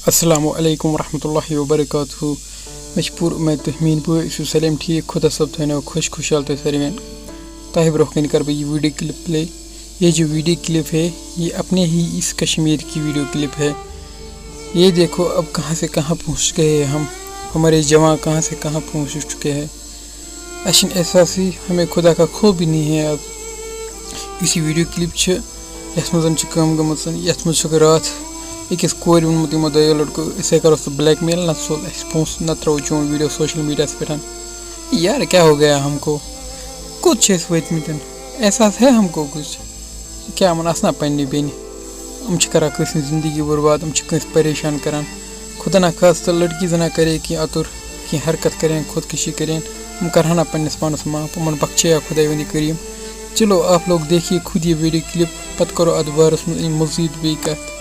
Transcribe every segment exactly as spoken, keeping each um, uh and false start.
السلام علیکم ورحمۃ اللہ وبرکاتہ۔ مےٚ چھِ پوٗرٕ اُمید تُہۍ میٛٲنۍ بٲے ٲسِو سٲلِم ٹھیٖک۔ خۄدا صٲب تھٲینو خۄش خۄشحال تۄہہِ سٲلِمن۔ تۄہہِ برونٛہہ کَنہِ کَرٕ بہٕ یہِ video clip play۔ یہ جو video clip ہے، یہ اپنے ہی اس کشمیر کی video clip ہے۔ یہ دیکھو، اب کہاں سے کہاں پہنچ گئے ہم، ہمارے جوان کہاں سے کہاں پہنچ چکے ہیں۔ اَسہِ چھُنہٕ احساسٕے، ہمیں خدا کا خوف بھی نہیں ہے اب۔ یُس یہِ video clip چھِ، یَتھ منٛز چھِ کٲم گٔمٕژ، یَتھ منٛز چھُکھ راتھ أکِس کورِ ووٚنمُت یِمو دۄیو لٔڑکو، "أسۍ ہے کَرو سُہ blackmail، نَتہٕ سوز اَسہِ پونٛسہٕ، نَتہٕ ترٛاوو چون video social media ہَس پٮ۪ٹھ۔" یار، کیٛاہ ہو گیا ہم کو؟ کوٚت چھِ أسۍ وٲتمٕتۍ؟ احساس ہے ہم کو کچھ؟ کیٛاہ وَنہٕ، اَسنا پنٛنہِ بیٚنہِ۔ یِم چھِ کَران کٲنٛسہِ ہٕنٛز زندگی برباد، یِم چھِ کٲنٛسہِ پریشان کَران۔ خدا نہ خواستہ لڑکی زنا کرے کینٛہہ اَتُر، کینٛہہ حرکت کرے، خودکشی کرے، یِم کرہنا پننِس پانس معاف، یِمن بخشے یا خداوندِ کریم۔ چلو، آپ لوگ دیکھیے خود یہ video clip، پتہٕ کرو اتھ بارس منٛز مزید بیٚیہِ کتھ۔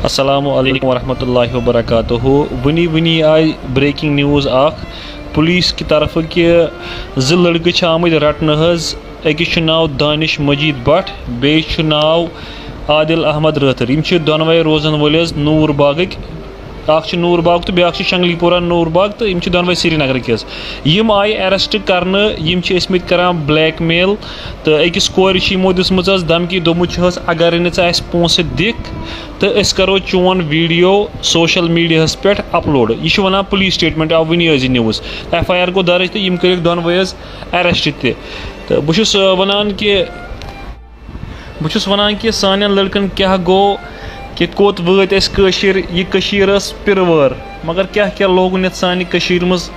السلام علیکم ورحمۃ اللہ وبرکاتہ۔ وٕنی وٕنی آیہِ breaking news اکھ، پولیس کہِ طرفہٕ کہِ زٕ لڑکہٕ چھِ آمٕتۍ رٹنہٕ حظ۔ أکِس چھُ ناو دانش مجید بٹ، بیٚیہِ چھُ ناو عادل احمد رٲتھٕر۔ یِم چھِ دۄنوَے روزَن وٲلۍ حظ نوٗر باغٕکۍ۔ اَکھ چھُ نوٗر باغ تہٕ بیٛاکھ چھُ شنگلی پورہ نوٗر باغ، تہٕ یِم چھِ دۄنوَے سرینگرٕکۍ حظ۔ یِم آیہِ arrest کرنہٕ، یِم چھِ ٲسمٕتۍ کران blackmail، تہٕ أکِس کورِ چھِ یِمو دِژمٕژ حظ دھمکی، دوٚپمُت چھُ حظ، "اگر نہٕ ژٕ اَسہِ پونٛسہٕ دِکھ، تہٕ أسۍ کرو چون video social media ہَس پٮ۪ٹھ upload۔" یہِ چھُ وَنان پولیس statement، آو وٕنی حظ یہِ news۔ F I R گوٚو درٕج تہٕ یِم کٔرِکھ دۄنوَے حظ arrest تہِ۔ تہٕ بہٕ چھُس، آ، وَنان کہِ، بہٕ چھُس وَنان کہِ سانٮ۪ن لٔڑکَن کیٛاہ گوٚو، کہِ کوٚت وٲتۍ أسۍ کٲشِر، یہِ کٔشیٖر ٲس پِروٲر، مگر کیٛاہ کیٛاہ لوگُن یَتھ سانہِ کٔشیٖرِ منٛز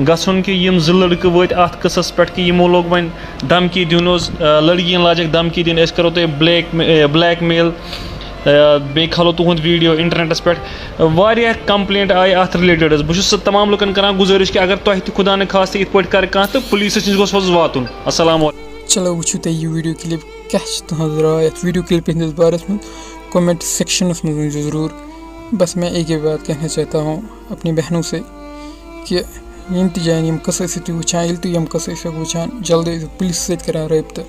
گژھُن، کہِ یِم زٕ لٔڑکہٕ وٲتۍ اَتھ قٕصَس پٮ۪ٹھ، کہِ یِمو لوگ وۄنۍ دھمکی دیُن اوس، آ، لڑکِیَن لاجَکھ دھمکی دِنۍ، "أسۍ کَرو تۄہہِ black، آ، blackmail، آ، بیٚیہِ کھالو تُہُنٛد video internetس پٮ۪ٹھ۔" واریاہ complaint آیہِ اَتھ related حظ۔ بہٕ چھُس تمام لُکَن کران گُزٲرِش کہِ اگر تۄہہِ تہِ خدا نہٕ خواستہٕ یِتھ پٲٹھۍ کَرِ کانٛہہ، تہٕ پولیسَس نِش گوٚژھ حظ واتُن۔ السلام علیکم۔ چلو، وٕچھِو تُہۍ یہِ video clip، کیٛاہ چھِ تُہٕنٛز راے اَتھ video clip ہِنٛدِس بارَس منٛز؟ Comment sectionس منٛز ؤنۍزیو ضروٗر۔ بس میں ایک ہی بات کہنا چاہتا ہوں اپنی بہنوں سے کہ یِم تہِ جایَن یِم قٕصہٕ ٲسِو تُہۍ وٕچھان، ییٚلہِ تُہۍ یِم قٕصہٕ ٲسِو وٕچھان، جلدی ٲسِو پُلیٖسَس سۭتۍ کَران رٲبطہٕ،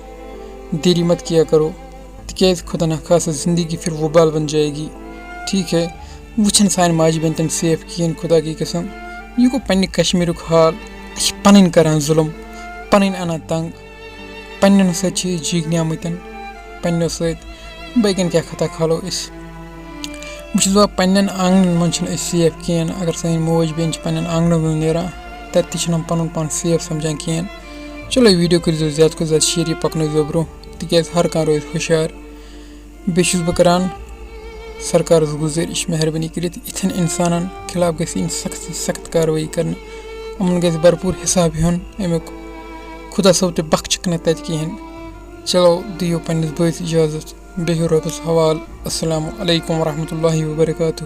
دیری مت کیا کرو، تِکیٛازِ خۄدا نہ خواستہ زندگی پھر وبال بن جائے گی۔ ٹھیٖک ہے، وٕچھَن سانہِ ماجہِ بیٚنہِ تہِ نہٕ safe کِہیٖنۍ، خۄدا کی قسم۔ یہِ گوٚو پنٛنہِ کشمیٖرُک حال، اَسہِ چھِ پَنٕنۍ کَران ظُلم، پَنٕنۍ اَنان تنٛگ، پنٛنٮ۪ن سۭتۍ چھِ أسۍ جیٖگنیمٕتۍ، پنٛنٮ۪و سۭتۍ۔ باقین کیٛاہ خطا کھالو أسۍ؟ بہٕ چھُس دَپان، پنٛنٮ۪ن آنٛگنَن منٛز چھِنہٕ أسۍ safe کِہیٖنۍ۔ اگر سٲنۍ موج بیٚنہِ چھِ پنٛنٮ۪ن آنٛگنَن منٛز نیران، تَتہِ تہِ چھِنہٕ یِم پَنُن پان safe سَمجھان کِہیٖنۍ۔ چلو، یہِ video کٔرۍزیو زیادٕ کھۄتہٕ زیادٕ share، یہِ پَکنٲیزیو برٛونٛہہ، تِکیٛازِ ہر کانٛہہ روزِ ہُشیار۔ بیٚیہِ چھُس بہٕ کَران سرکارَس گُزٲرِش، مہربٲنی کٔرِتھ یِتھٮ۪ن اِنسانَن خلاف گژھِ یِنۍ سخت سے سخت کاروٲیی کَرنہٕ۔ یِمَن گژھِ بھرپوٗر حِساب ہیوٚن اَمیُک۔ خۄدا صٲب تہِ بخشکھ نہٕ تَتہِ کِہیٖنۍ۔ چلو، دِیِو پنٛنِس بٲیِس اِجازت۔ بِہِو رۄبَس حوال۔ السلام علیکم ورحمۃ اللہ وبرکاتہ۔